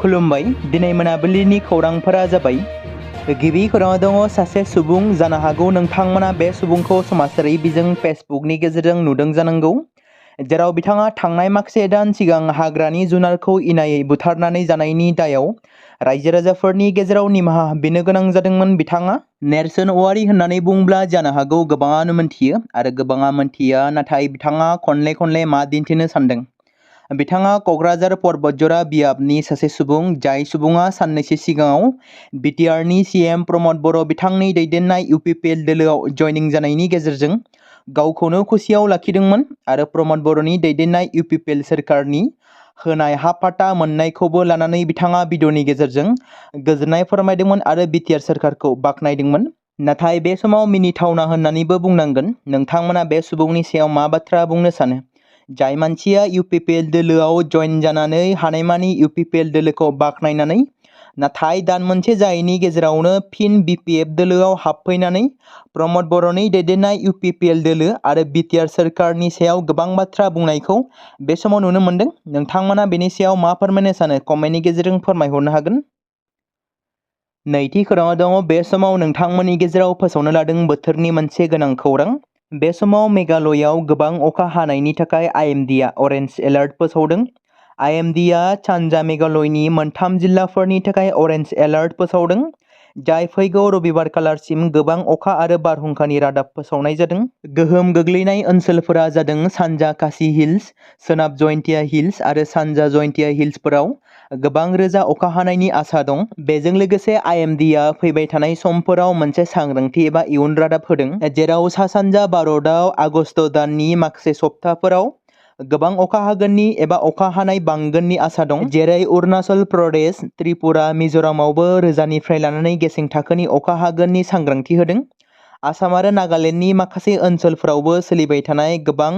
खुलुमबाय दिनै मोनाबिलिनि खौरांफोरा जाबाय गिबि खौराङाव दङ सासे सुबुं जानो हागौ नोंथांमोना बे सुबुंखौ समाजारि बिजों फेसबुकनि गेजेरजों नुदों जानांगौ जेराव बिथाङा थांनाय माखासे दान सिगां हाग्रानि जुनारखौ इनायै बुथारनानै जानायनि दायाव रायजो राजाफोरनि गेजेराव निमाहा बिनो गोनां जादोंमोन। बिथाङा नेरसोन औवारि होननानै बुंब्ला जानो हागौ गोबाङानो मोनथियो आरो गोबाङा मोनथिया, नाथाय बिथाङा खनले मा दिन्थिनो सानदों। बिथाङा क'क्राझार पर्बतजरा बियाबनि सासे सुबुं, जाय सुबुङा साननैसो सिगाङाव बिटिआरनि सीएम प्रमद बर' बिथांनि दैदेननाय इउपिपिएल दोलोआव जयनिं जानायनि गेजेरजों गावखौनो खुसियाव लाखिदोंमोन आरो प्रमद बर'नि दैदेननाय इउपिपिएल सोरखारनि होनाय हा फाटा मोननायखौबो लानानै बिथाङा भिडिअनि गेजेरजों गोजोननाय फोरमायदोंमोन आरो बिटिआर सोरखारखौ बाख्नायदोंमोन। नाथाय बे समाव मिनिथावना होननानैबो बुंनांगोन। नोंथांमोना बे सुबुंनि सायाव मा बाथ्रा बुंनो सानो? जाय मानसिया इउपिपिएल दोलोआव जइन जानानै हानायमानि इउपिपिएल दोलोखौ बाख्नायनानै नाथाय दान मोनसे जायैनि गेजेरावनो फिन बिपिएफ दोलोआव हाबफैनानै प्रमद बर'नि दैदेननाय इउपिपिएल दोलो आरो बिटिआर सोरखारनि सायाव गोबां बाथ्रा बुंनायखौ बे समाव नुनो मोनदों। नोंथांमोना बेनि सायाव मा फोरमायनो सानो? कमेन्टनि गेजेरजों फोरमायहरनो हागोन। नैथि खौराङाव दङ बे समाव नोंथांमोननि गेजेराव फोसावनो लादों बोथोरनि मोनसे गोनां खौरां। बे समाव मेघालयआव गोबां अखा हानायनि थाखाय आइएमडीआ अरेन्ज एलार्ट फोसावदों। आइएमडीआ सानजा मेघालयनि मोनथाम जिल्लाफोरनि थाखाय अरेन्ज एलार्ट फोसावदों, जाय फैगौ रबिबार खालारसिम गोबां अखा आरो बारहुंखानि रादाब फोसावनाय जादों। गोहोम गोग्लैनाय ओनसोलफोरा जादों सानजा खासि हिल्स, सोनाब जयन्तिया हिल्स आरो सानजा जयन्तिया हिल्सफोराव गोबां रोजा अखा हानायनि आसा दं। बेजों लोगोसे आइएमडीआ फैबाय थानाय समफोराव मोनसे सांग्रांथि एबा इयुन रादाब होदों, जेराव सा सानजा भारतआव आगस्त दाननि माखासे सप्ताफोराव गोबां अखा हागोननि एबा अखा हानाय बांगोननि आसा दं, जेरै अरुणाचल प्रदेश, त्रिपुरा, मिज'रामावबो रोजानिफ्राय लानानै गेसें थाखोनि अखा हागोननि सांग्रांथि होदों। आसाम आरो नागालेण्डनि माखासे ओनसोलफोरावबो सोलिबाय थानाय गोबां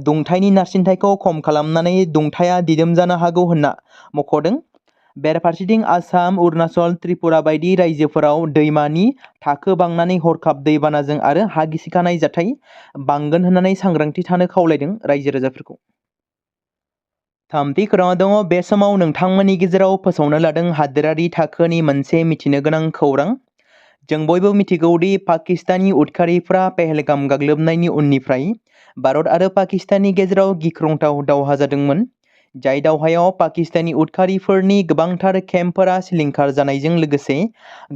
दुंथायनि नारसिनथायखौ खम खालामनानै दुंथाया दिदोम जानो हागौ होनना मख'दों। बेराफारसेथिं आसाम, अरुणाचल, त्रिपुरा बायदि रायजोफोराव दैमानि थाखो बांनानै हरखाब दैबानाजों आरो हा गिसिखानाय जाथाय बांगोन होननानै सांग्रांथि थानो खावलायदों रायजो राजाफोरखौ। थामथि खौराङाव दङ बे समाव नोंथांमोननि गेजेराव फोसावनो लादों हादोरारि थाखोनि मोनसे मिथिनो गोनां खौरां। जों बयबो मिथिगौदि पाकिस्तानी उदखारिफ्रा पहलगाम गाग्लोबनायनि उननिफ्राय भारत आरो पाकिस्ताननि गेजेराव गिख्रंथाव दावहा जादोंमोन, जाय दावहायाव पाकिस्तानी उदखारिफोरनि गोबांथार केम्पफोरा सिलिंखार जानायजों लोगोसे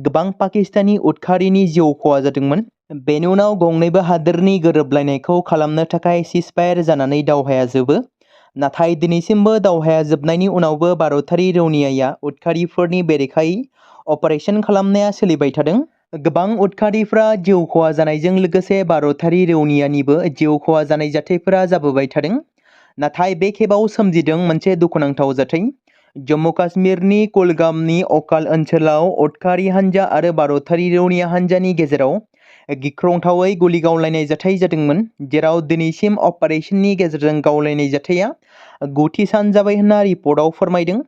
गोबां पाकिस्तानी उदखारिनि जिउ खहा जादोंमोन। बेनि उनाव गंनैबो हादोरनि गोरोबलायनायखौ खालामनो थाखाय सिजफायार जानानै दावहाया जोबो। नाथाय दिनैसिमबो दावहाया जोबनायनि उनावबो भारतारि रौनियाया उदखारिफोरनि बेरेखायै अपारेशन खालामनाया सोलिबाय थादों। गोबां उदखारिफ्रा जिउ खहा जानायजों लोगोसे भारतारि रौनियानिबो जिउ खहा जानाय जाथायफोरा जाबोबाय थादों। नाथाय बे खेबाव सोमजिदों मोनसे दुखुनांथाव जाथाय। जम्मु काश्मीरनि कुलगामनि अकाल ओनसोलाव उदखारि हान्जा आरो भारतारि रौनिया हान्जानि गेजेराव गिख्रंथावै गुलि गावलायनाय जाथाय जादोंमोन, जेराव दिनैसिम अपारेशननि गेजेरजों गावलायनाय जाथाया 9थि सान जाबाय होनना रिपर्टआव फोरमायदों।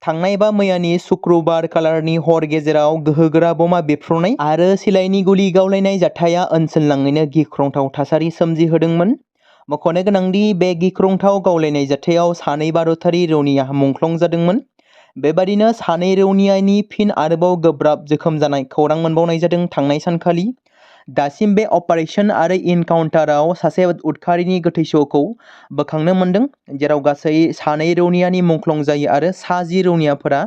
थांनाय बा मैयानि शुक्रबार खालारनि हर गेजेराव गोहोगोरा बमा बेफ्रुनाय आरो सिलाइनि गुलि गावलायनाय जाथाया ओनसोलनाङैनो गिख्रंथाव थासारि सोमजिहोदोंमोन। मख'नो गोनांदि बे गिख्रंथाव गावलायनाय जाथायाव सानै भारतारि रौनिया मुंख्लं जादोंमोन। बेबादिनो सानै रौनियानि फिन आरोबाव गोब्राब जोखोम जानाय खौरां मोनबावनाय जादों थांनाय सानखालि। दासिम बे अपारेशन आरो इनकाउन्टाराव सासे उदखारिनि गोथै सहखौ बोखांनो मोनदों, जेराव गासै सानै रौनियानि मुंख्लं जायो आरो सा 10 रौनियाफोरा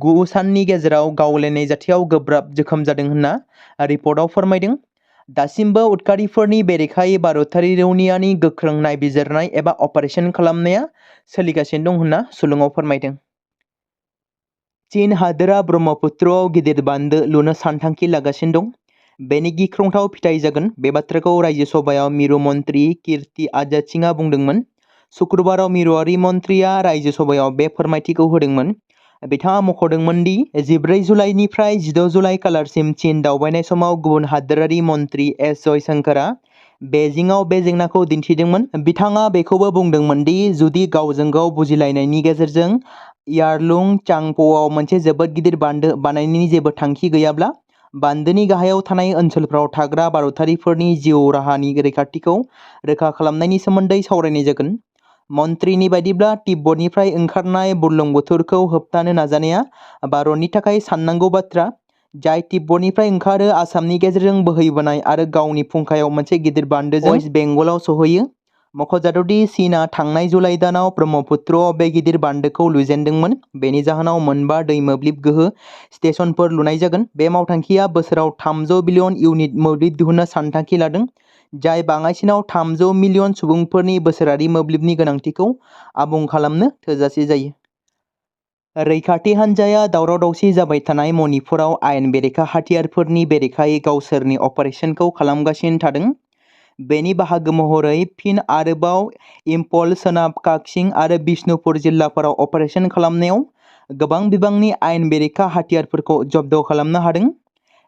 9 साननि गेजेराव गावलायनाय जाथायाव गोब्राब जोखोम जादों होनना रिपर्टआव फोरमायदों। दासिमबो उदखारिफोरनि बेरेखायै भारतारि रौनियानि गोख्रों नायबिजिरनाय एबा अपारेशन खालामनाया सोलिगासिनो दं होनना सुलुङाव फोरमायदों। चीन हादोरा ब्रह्मपुत्रआव गिदिर बान्दो लुनो सानथांखि लागासिनो दं। बेनि गिख्रंथाव फिथाइ जागोन। बे बाथ्राखौ रायजो सभायाव मिरु मन्त्रि कीर्ति आजाद सिंहआ बुंदोंमोन। शुक्रबाराव मिरुआरि मन्थ्रिया रायजो सभायाव बे फोरमायथिखौ होदोंमोन। बिथाङा मख'दोंमोन दि 14 जुलाइनिफ्राय 16 जुलाइ खालारसिम चीन दावबायनाय समाव गुबुन हादोरारि मन्त्रि एस जयशंकरआ बेजिंआव बे जेंनाखौ दिन्थिदोंमोन। बिथाङा बेखौबो बुंदोंमोन दि जुदि गावजों गाव बुजिलायनायनि गेजेरजों यारलुं चांप'आव मोनसे जोबोद गिदिर बान्दो बानायनायनि जेबो थांखि गैयाब्ला बान्दोनि गाहायाव थानाय ओनसोलफोराव थाग्रा भारतारिफोरनि जिउ राहानि रैखाथिखौ रोखा खालामनायनि सोमोन्दै सावरायनाय जागोन। मन्त्रिनि बायदिब्ला तिब्बतनिफ्राय ओंखारनाय बुरलुंबुथुरखौ होबथानो नाजानाया भारतनि थाखाय साननांगौ बाथ्रा, जाय तिब्बतनिफ्राय ओंखारो आसामनि गेजेरजों बोहैबोनाय आरो गावनि फुंखायाव मोनसे गिदिर बान्दोजों वेस्ट बेंगलाव सहैयो। मख'जाथावदि चीनआ थांनाय जुलाइ दानाव ब्रह्मपुत्रआव बे गिदिर बान्दोखौ लुजेनदोंमोन। बेनि जाहोनाव मोनबा दै मोब्लिब गोहो स्टेशनफोर लुनाय जागोन। बे मावथांखिया बोसोराव 300 बिलियन इउनिट मोब्लिब दिहुननो सानथांखि लादों, जाय बाङाइसिनाव 300 मिलियन सुबुंफोरनि बोसोरारि मोब्लिबनि गोनांथिखौ आबुं खालामनो थोजासे जायो। रैखाथि हान्जाया दावराव-दावसि जाबाय थानाय मणिपुराव आयेन बेरेखा हाथियारफोरनि बेरेखायै गावसोरनि अपारेसनखौ खालामगासिनो थादों। बेनि बाहागो महरै फिन आरोबाव इम्फल, सोनाब काक्सिं आरो बिष्णुपुर जिल्लाफोराव अपारेसन खालामनायाव गोबां बिबांनि आयेन बेरेखा हाथियारफोरखौ जब्द खालामनो हादों।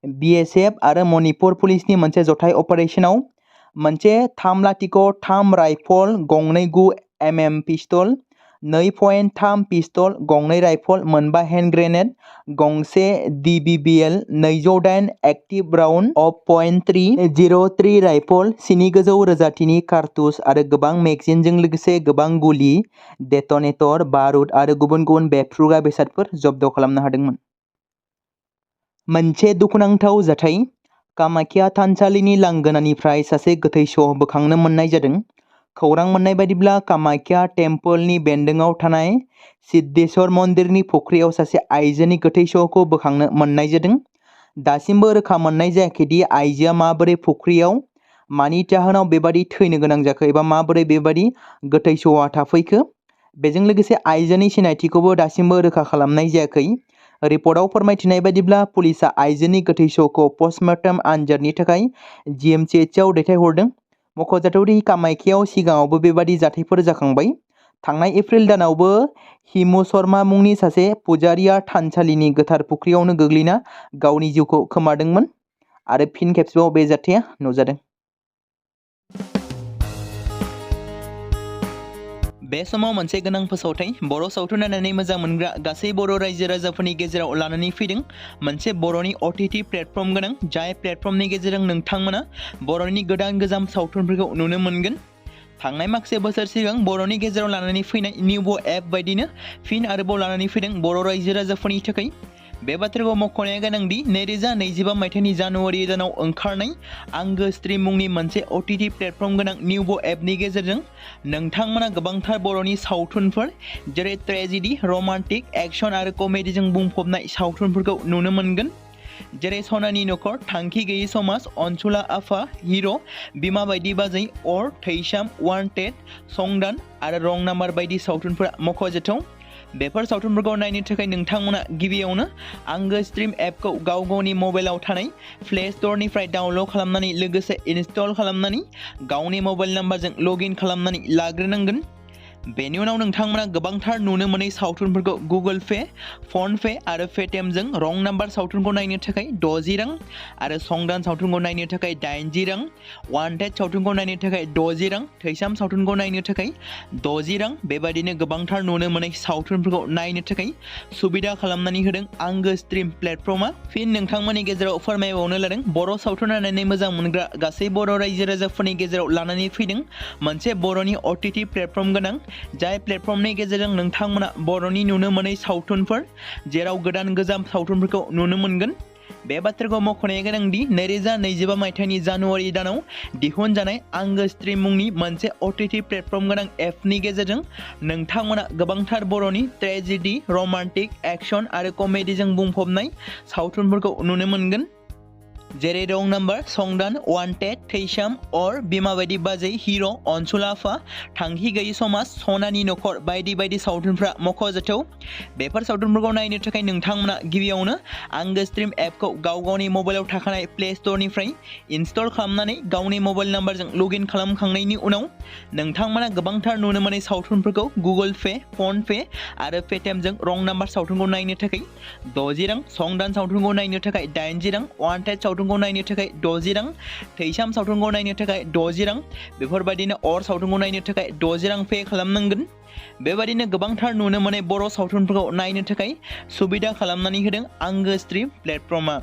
BSF आरो मणिपुर पुलिसनि मोनसे जथाय अपारेसनाव मोनसे 303 राइफल, गंनै 9mm पिस्तल, 2.3 पिस्तल, गंनै राइफल, मोनबा हेन्ड ग्रेनेड, गंसे DBBL 208 active round of .303 rifle, 7 गोजौ रोजाथिनि कारतुस आरो गोबां मेगजिनजों लोगोसे गोबां गुलि, डेटनेटर, बारुद आरो गुबुन गुबुन बेरफ्रुग्रा बेसादफोर जब्द खालामनो हादोंमोन। मोनसे दुखुनांथाव जाथाय। कामाख्या थानसालिनि लांगोनानिफ्राय सासे गोथै सह बोखांनो मोननाय जादों। खौरां मोननाय बायदिब्ला कामाख्या टेम्पोलनि बेन्दोंआव थानाय सिद्धेश्वर मन्दिरनि फुख्रियाव सासे आइजोनि गोथै सहखौ बोखांनो मोननाय जादों। दासिमबो रोखा मोननाय जायाखै दि आइजोआ माबोरै फुख्रियाव, मानि जाहोनाव बेबादि थैनो गोनां जाखो एबा माबोरै बेबादि गोथै सहआ थाफैखो। बेजों लोगोसे आइजोनि सिनायथिखौबो दासिमबो रोखा खालामनाय जायाखै। रिपर्टआव फोरमायथिनाय बायदिब्ला पुलिसआ आइजोनि गोथै सहखौ पस्टमर्टम आनजादनि थाखाय GMCHआव दैथायहरदों। मख'जाथावदि कामाख्याआव सिगाङावबो बेबादि जाथायफोर जाखांबाय। थांनाय एप्रिल दानावबो हिमु शर्मा मुंनि सासे पुजारीआ थानसालिनि गोथार फुख्रियावनो गोग्लैना गावनि जिउखौ खोमादोंमोन आरो फिन खेबसेबाव बे जाथाया नुजादों। बे समाव मोनसे गोनां फोसावथाय बर' सावथुन नायनानै मोजां मोनग्रा गासै बर' रायजो राजाफोरनि गेजेराव लानानै फैदों मोनसे बर'नि OTT प्लेटफर्म गोनां, जाय प्लेटफर्मनि गेजेरजों नोंथांमोना बर'नि गोदान गोजाम सावथुनफोरखौ नुनो मोनगोन। थांनाय माखासे बोसोर सिगां बर'नि गेजेराव लानानै फैनाय निउबो एप बायदिनो फिन आरोबाव लानानै फैदों बर' रायजो राजाफोरनि थाखाय। बे बाथ्राखौ मख'नाया गोनांदि 2025 मायथाइनि जानुवारि दानाव ओंखारनाय आंगो स्ट्रीम मुंनि मोनसे OTT प्लेटफर्म गोनां निउबो एपनि गेजेरजों नोंथांमोना गोबांथार बर'नि सावथुनफोर जेरै ट्रेजेडी, रमान्टिक, एक्शन आरो कमेडीजों बुंफबनाय सावथुनफोरखौ नुनो मोनगोन। जेरै सनानि नखर, थांखि गैयै समाज, अनसुला आफा, हिर', बिमा बायदि बाजै, अर, थैसाम, वान्टेड, संदान आरो रं नाम्बार बायदि सावथुनफोरा मख'जाथाव। बेफोर सावथुनफोरखौ नायनो थाखाय नोंथांमोना गिबियावनो आंगो स्ट्रीम एपखौ गाव गावनि मबाइलाव थानाय प्ले स्ट'रनिफ्राय डाउनल'ड खालामनानै लोगोसे इनस्टल खालामनानै गावनि मबाइल नाम्बारजों लगइन खालामनानै लाग्रोनांगोन। बेनि उनाव नोंथांमोना गोबांथार नुनो मोनै सावथुनफोरखौ गुगोल पे, फन पे आरो पेटिएमजों रं नाम्बार सावथुनखौ नायनो थाखाय 60 रां आरो संदान सावथुनखौ नायनो थाखाय 80 रां, वान्टेड सावथुनखौ नायनो थाखाय 60 रां, थैसाम सावथुनखौ नायनो थाखाय 60 रां, बेबायदिनो गोबांथार नुनो मोनै सावथुनफोरखौ नायनो थाखाय सुबिदा खालामनानै होदों आंगो स्ट्रीम प्लेटफर्मआ। फिन नोंथांमोननि गेजेराव फोरमायबावनो लादों बर' सावथुन नायनानै मोजां मोनग्रा गासै बर' रायजो राजाफोरनि गेजेराव लानानै फैदों मोनसे बर'नि OTT प्लेटफर्म गोनां, जाय प्लेटफर्मनि गेजेरजों नोंथांमोना बर'नि नुनो मोनै सावथुनफोर जेराव गोदान गोजाम सावथुनफोरखौ नुनो मोनगोन। बे बाथ्राखौ मख'नाया गोनांदि 2025 मायथाइनि जानुवारि दानाव दिहुनजानाय आंगो स्ट्रीम मुंनि मोनसे OTT प्लेटफर्म गोनां एपनि गेजेरजों नोंथांमोना गोबांथार बर'नि ट्रेजेडी, रमान्टिक, एक्शन आरो कमेडीजों बुंफबनाय सावथुनफोरखौ नुनो मोनगोन। जेरै रं नाम्बार, संदान, वान्टेड, थैसाम, अर, बिमा बायदि बाजै, हिर', अनसुला आफा, थांखि गैयै समाज, सनानि नखर बायदि बायदि सावथुनफ्रा मख'जाथाव। बेफोर सावथुनफोरखौ नायनो थाखाय नोंथांमोना गिबियावनो आंगो स्ट्रीम एपखौ गाव गावनि मबाइलाव थाखानाय प्ले स्ट'रनिफ्राय इनस्टल खालामनानै गावनि मबाइल नाम्बारजों लगइन खालामखांनायनि उनाव नोंथांमोना गोबांथार नुनो मोनै सावथुनफोरखौ गुगोल पे, फन पे आरो पेटिएमजों रं नाम्बार सावथुनखौ नायनो थाखाय 60 रां, संदान सावथुनखौ नायनो थाखाय 80 रां, वान्टेड सावथुनखौ नायनो थाखाय 60 रां, थैसाम सावथुनखौ नायनो थाखाय 60 रां, बेफोरबायदिनो अर सावथुनखौ नायनो थाखाय 60 रां पे खालामनांगोन। बेबायदिनो गोबांथार नुनो मोनै बर' सावथुनफोरखौ नायनो थाखाय सुबिदा खालामनानै होदों आंगो स्ट्रीम प्लेटफर्मआ।